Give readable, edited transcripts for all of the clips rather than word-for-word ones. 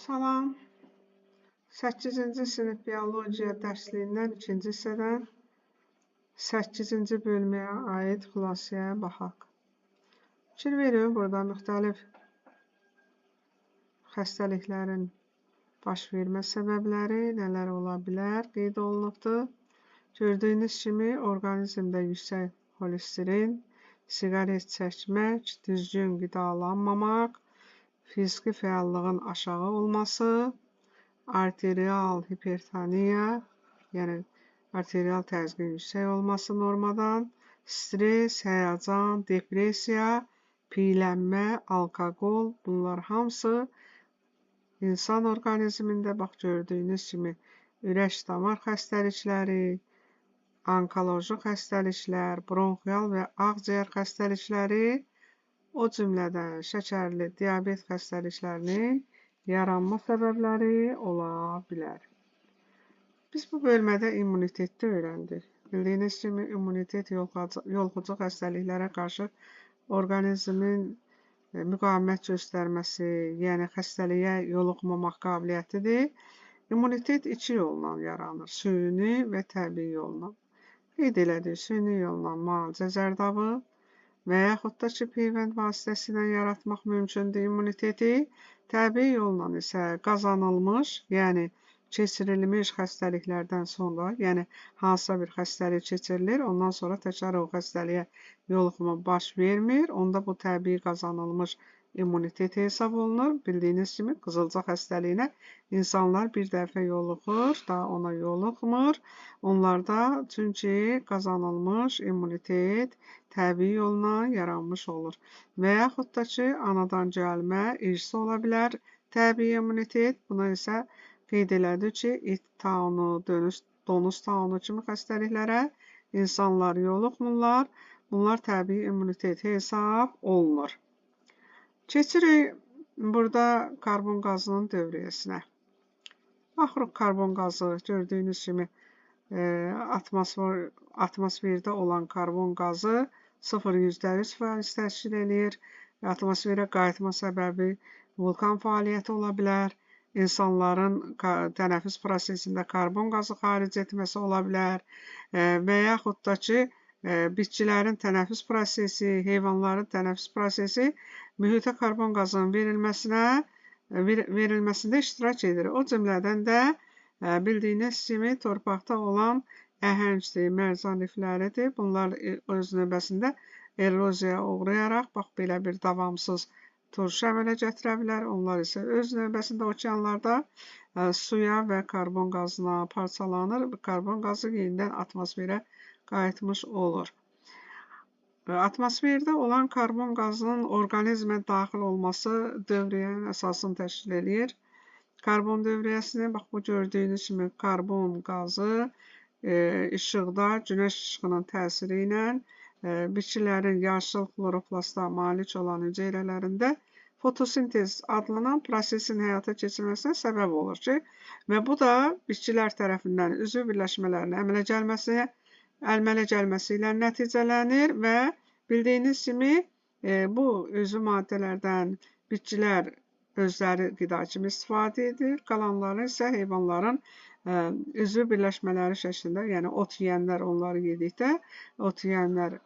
Salam. 8-ci sinif biologiya dərsliyindən 2-ci hissədən 8-ci bölməyə aid xülasəyə baxaq. Fikir verin, burada müxtəlif xəstəliklərin baş vermə səbəbləri, nələr ola bilər qeyd olunubdur. Gördüyünüz kimi, orqanizmdə yüksək xolesterin, siqaret çəkmək, düzgün qidalanmamaq, fiziki fəallığın aşağı olması, arterial hipertoniya, yəni arterial təzyiqin yüksək olması normadan, stres, həyəcan, depressiya, piylənmə, alkoqol, bunlar hamısı insan orqanizmində, bax gördüyünüz kimi, ürək-damar xəstəlikləri, onkoloji xəstəliklər, bronxial və ağciyər xəstəlikləri, o cümlədən şəkərli diabet xəstəliklərinin yaranma səbəbləri ola bilər. Biz bu bölmədə immuniteti öyrəndik. Bildiyiniz kimi, immunitet yoluxucu xəstəliklərə qarşı orqanizmin müqavimət göstərməsi, yəni xəstəliyə yoluxmamaq qabiliyyətidir. İmmunitet iki yolla yaranır: süni və təbii yolla. Qeyd elədik, süni yolla müalicə zərdabı və yaxud da ki, peyvənd vasitəsilə yaratmaq mümkündür immuniteti. Təbii yolla isə qazanılmış, yəni keçirilmiş xəstəliklərdən sonra, yəni hansısa bir xəstəlik keçirilir, ondan sonra təkrar o xəstəliyə yoluxma baş vermir. Onda bu təbii qazanılmış immunitet hesab olunur. Bildiyiniz kimi, qızılca xəstəliyinə insanlar bir dəfə yoluxur, daha ona yoluxmur. Onlarda çünki qazanılmış immunitet təbii yolla yaranmış olur. Və yaxud da ki, anadan gəlmə irsi ola bilər təbii immunitet. Buna isə qeyd elədik ki, it taunu, donuz taunu kimi xəstəliklərə insanlar yoluxmurlar. Bunlar təbii immunitet hesab olunur. Keçirik burada karbon qazının dövriyyəsinə. Baxırıq, karbon qazı gördüyünüz kimi atmosferdə olan karbon qazı 0,3% təşkil eləyir. Atmosferə qayıtma səbəbi vulkan fəaliyyəti ola bilər. İnsanların tənəffüs prosesində karbon qazı xaric etməsi ola bilər və yaxud da ki, bitkilərin tənəffüs prosesi, heyvanların tənəffüs prosesi mühitə karbon qazının verilməsində iştirak edir. O cümlədən də bildiyiniz kimi torpaqda olan əhəngdir, mərcan rifləridir. Bunlar öz növbəsində eroziyaya uğrayaraq, bax belə bir davamsız turşu əmələ gətirə bilər. Onlar isə öz növbəsində okeanlarda suya və karbon qazına parçalanır. Karbon qazı yenidən atmosferə qayıtmış olur. Atmosferdə olan karbon qazının orqanizmə daxil olması dövriyyənin əsasını təşkil eləyir. Karbon dövriyyəsini, bax bu gördüyünüz kimi karbon qazı işıqda, günəş işığının təsiri ilə bitkilərin yaşıl xloroplasta malik olan hüceyrələrində fotosintez adlanan prosesin həyata keçirilməsinə səbəb olur ki, və bu da bitkilər tərəfindən üzv birləşmələrinin əmələ gəlməsi ilə nəticələnir və bildiyiniz kimi bu üzvü maddələrdən bitkilər özləri qida kimi istifadə edir, qalanları isə heyvanların üzvü birləşmələri şəklində, yəni ot yeyənlər onları yedikdə, ot yeyənlər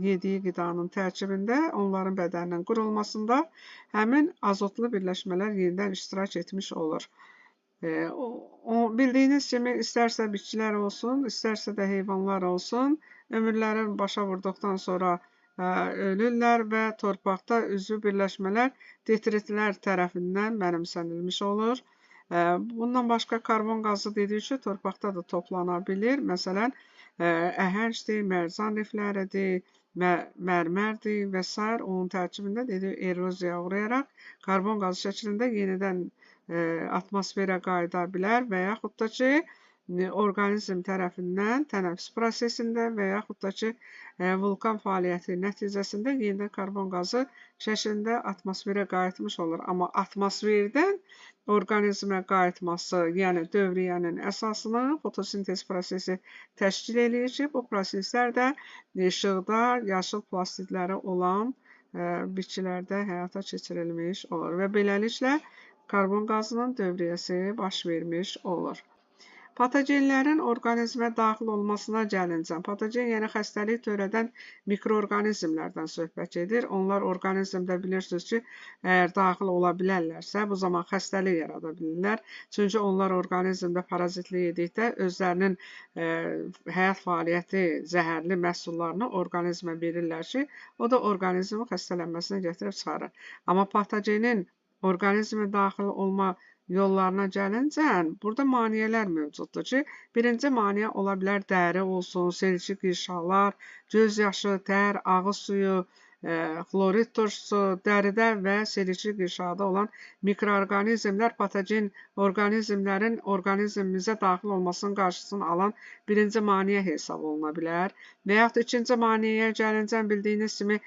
yediyi qidanın tərkibində, onların bədəninin qurulmasında həmin azotlu birləşmələr yenidən iştirak etmiş olur. Bildiyiniz kimi, istərsə bitkilər olsun, istərsə də heyvanlar olsun, ömürləri başa vurduqdan sonra ölürlər və torpaqda üzvü birləşmələr detritlər tərəfindən mənimsənilmiş olur. Bundan başqa karbon qazı dedik ki, torpaqda da toplana bilir. Məsələn, əhəngdir, mərcan rifləridir, mərmərdir və s. Onun tərkibində dedik, eroziyaya uğrayaraq karbon qazı şəklində yenidən atmosferə qayıda bilər və yaxud da ki, orqanizm tərəfindən tənəffüs prosesində və yaxud da ki, vulkan fəaliyyəti nəticəsində yenidən karbon qazı şəklində atmosferə qayıtmış olur. Amma atmosferdən orqanizmə qayıtması, yəni dövriyyənin əsasını fotosintez prosesi təşkil eləyir ki, bu proseslər də işıqda yaşıl plastidləri olan bitkilərdə həyata keçirilmiş olur və beləliklə Karbon qazının dövriyyəsi baş vermiş olur. Patogenlərin orqanizmə daxil olmasına gəlincə, patogen yəni xəstəlik törədən mikroorqanizmlərdən söhbət gedir. Onlar orqanizmdə bilirsiniz ki, əgər daxil ola bilərlərsə, bu zaman xəstəlik yarada bilirlər. Çünki onlar orqanizmdə parazitlik edikdə özlərinin həyat fəaliyyəti zəhərli məhsullarını orqanizmə verirlər ki, o da orqanizmin xəstələnməsinə gətirib çıxarır. Amma patogenin orqanizmə daxil olma yollarına gəlincə, burada maneələr mövcuddur ki, birinci maneə ola bilər dəri olsun, selçük qişalar, göz yaşı, tər, ağız suyu, xlorid turşusu, dəridə və selçük qişada olan mikroorqanizmlər patogen orqanizmlərin orqanizmimizə daxil olmasının qarşısını alan birinci maneə hesab oluna bilər. Və yaxud ikinci maneəyə gəlincə, bildiyiniz kimi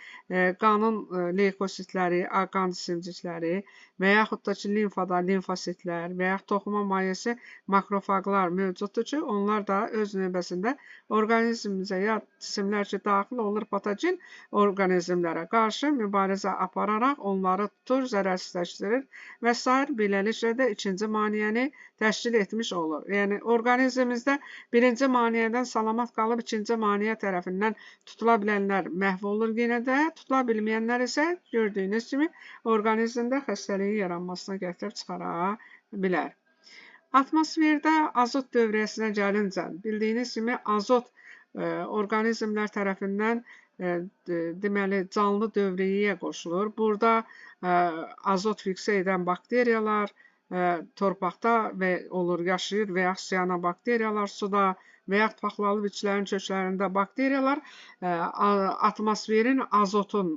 qanın leykositləri, qan cisimcikləri və yaxud da ki, limfada limfositlər və yaxud toxuma mayesi makrofaqlar mövcuddur ki, onlar da öz növbəsində orqanizmimizə ya cisimlər ki, daxil olur patogen orqanizmlərə qarşı mübarizə apararaq onları tutur, zərərsizləşdirir və sair. Beləliklə də ikinci maneəni təşkil etmiş olur. Yəni, orqanizmimizdə birinci maneədən salamat qalıb ikinci maneə tərəfindən tutula bilənlər məhv olur yenə də, tutula bilməyənlər isə gördüyünüz kimi orqanizmdə xəstəliyin yaranmasına gətirib çıxara bilər. Atmosferdə azot dövriyyəsinə gəlincə, bildiyiniz kimi azot orqanizmlər tərəfindən deməli, canlı dövriyyəyə qoşulur. Burada azot fiksə edən bakteriyalar torpaqda və olur, yaşayır və yaxud siyanobakteriyalar suda və yaxud paxlalı bitkilərin köklərində bakteriyalar atmosferin azotun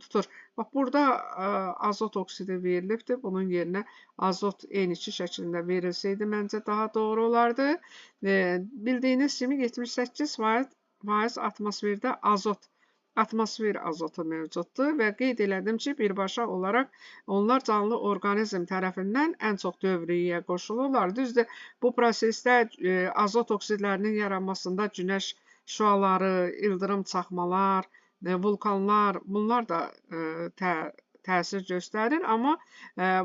tutur. Bax, burada azot oksidi verilibdir. Bunun yerinə azot N2 şəklində verilseydi məncə daha doğru olardı. Bildiyiniz kimi 78% atmosferdə atmosfer azotu mövcuddur və qeyd elədim ki, birbaşa olaraq onlar canlı orqanizm tərəfindən ən çox dövriyyəyə qoşulurlar. Düzdür, bu prosesdə azot oksidlərinin yaranmasında günəş şüaları, ildırım çaxmalar, vulkanlar, bunlar da təsir göstərir, amma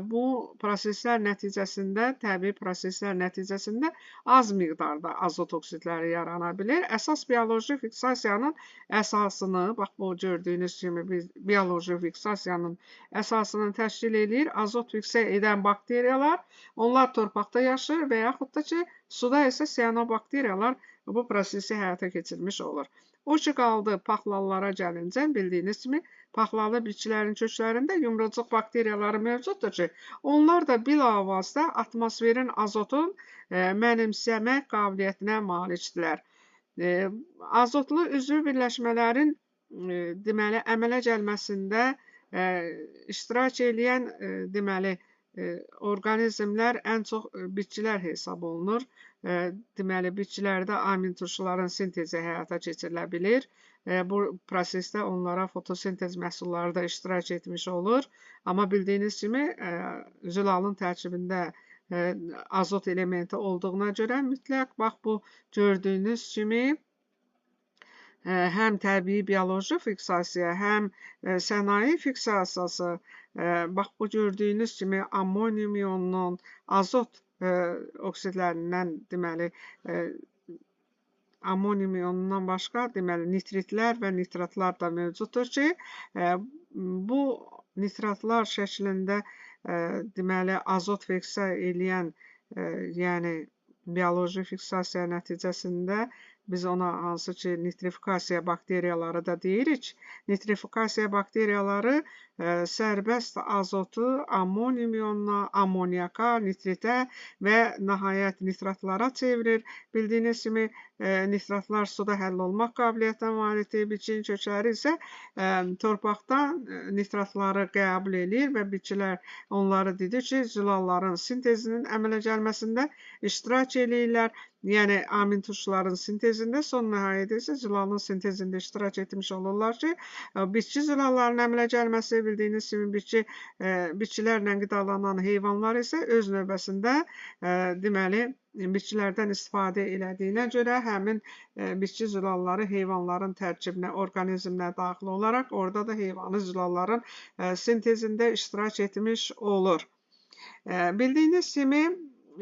bu proseslər nəticəsində, təbii proseslər nəticəsində az miqdarda azot oksidləri yarana bilir. Əsas bioloji fiksasiyanın əsasını, bax bu gördüyünüz kimi bioloji fiksasiyanın əsasını təşkil eləyir azot fiksə edən bakteriyalar. Onlar torpaqda yaşayır və yaxud da ki, suda isə siyanobakteriyalar bu prosesi həyata keçirmiş olur. O ki qaldı paxlallara gəlincə, bildiyiniz kimi paxlalı bitkilərin köklərində yumrucuq bakteriyaları mövcuddur ki, onlar da bilavasitə atmosferin azotun mənimsəmək qabiliyyətinə malikdirlər. Azotlu üzvü birləşmələrin deməli, əmələ gəlməsində iştirak eləyən deməli, orqanizmlər ən çox bitkilər hesab olunur. Deməli, bitkilərdə amin turşuların sintezi həyata keçirilə bilir. Bu prosesdə onlara fotosintez məhsulları da iştirak etmiş olur. Amma bildiyiniz kimi zülalın tərkibində azot elementi olduğuna görə mütləq bax bu gördüyünüz kimi həm təbii bioloji fiksasiya, həm sənaye fiksasiyası, bax bu gördüyünüz kimi ammonium ionunun azot oksidlərindən, deməli, ammonium ionundan başqa, deməli, nitritlər və nitratlar da mövcuddur ki, bu nitratlar şəklində, deməli, azot fiksə eləyən, yəni bioloji fiksasiya nəticəsində biz ona hansı ki nitrifikasiya bakteriyaları da deyirik. Nitrifikasiya bakteriyaları sərbəst azotu ammonium ionuna, ammoniaka, nitritə və nəhayət nitratlara çevirir. Bildiyiniz kimi nitratlar suda həll olmaq qabiliyyətinə malikdir. Bitkinin kökləri isə torpaqdan nitratları qəbul eləyir və bitkilər onları dedi ki, zülalların sintezinin əmələ gəlməsində iştirak eləyirlər. Yəni amin turşuların sintezində, son nəhayət isə zülalın sintezində iştirak etmiş olurlar ki, bitki zülallarının əmələ gəlməsi, bildiyiniz kimi bitkilərlə qidalanan heyvanlar isə öz növbəsində deməli Bitkilərdən istifadə elədiyinə görə həmin bitki zülalları heyvanların tərkibinə, orqanizminə daxil olaraq orada da heyvani zülalların sintezində iştirak etmiş olur. Bildiyiniz kimi,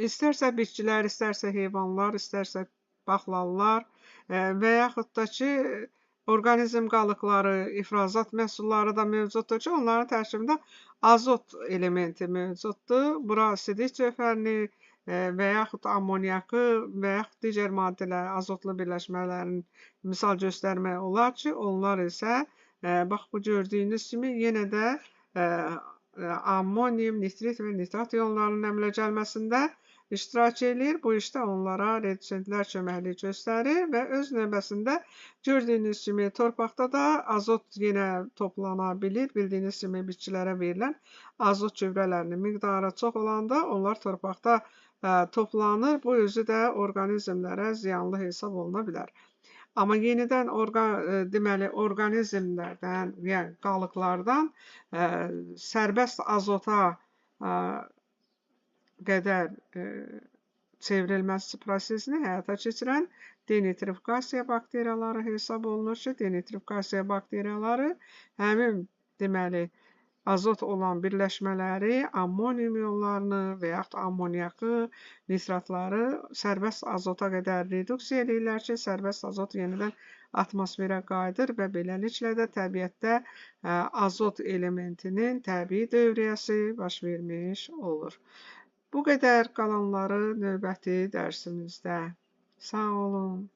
istərsə bitkilər, istərsə heyvanlar, istərsə paxlallar və yaxud da ki, orqanizm qalıqları, ifrazat məhsulları da mövcuddur ki, onların tərkibində azot elementi mövcuddur. Bura sidik cövhərini və yaxud amonyakı və yaxud digər maddələr, azotlu birləşmələrin misal göstərmək olar ki, onlar isə bax bu gördüyünüz kimi yenə də amonyum, nitrit və nitrat ionlarının əmələ gəlməsində iştirak eləyir. Bu işdə onlara redüsentlər köməklik göstərir və öz növbəsində gördüyünüz kimi torpaqda da azot yenə toplana bilir. Bildiyiniz kimi bitkilərə verilən azot gübrələrinin miqdarı çox olanda onlar torpaqda toplanır. Bu özü də orqanizmlərə ziyanlı hesab oluna bilər. Amma yenidən deməli orqanizmlərdən, yəni qalıqlardan sərbəst azota qədər çevrilməsi prosesini həyata keçirən denitrifikasiya bakteriyaları hesab olunur ki, denitrifikasiya bakteriyaları həmin deməli azot olan birləşmələri, ammonium ionlarını və yaxud amonyakı, nitratları sərbəst azota qədər reduksiya eləyirlər ki, sərbəst azot yenidən atmosferə qayıdır və beləliklə də təbiətdə azot elementinin təbii dövriyyəsi baş vermiş olur. Bu qədər, qalanları növbəti dərsimizdə. Sağ olun.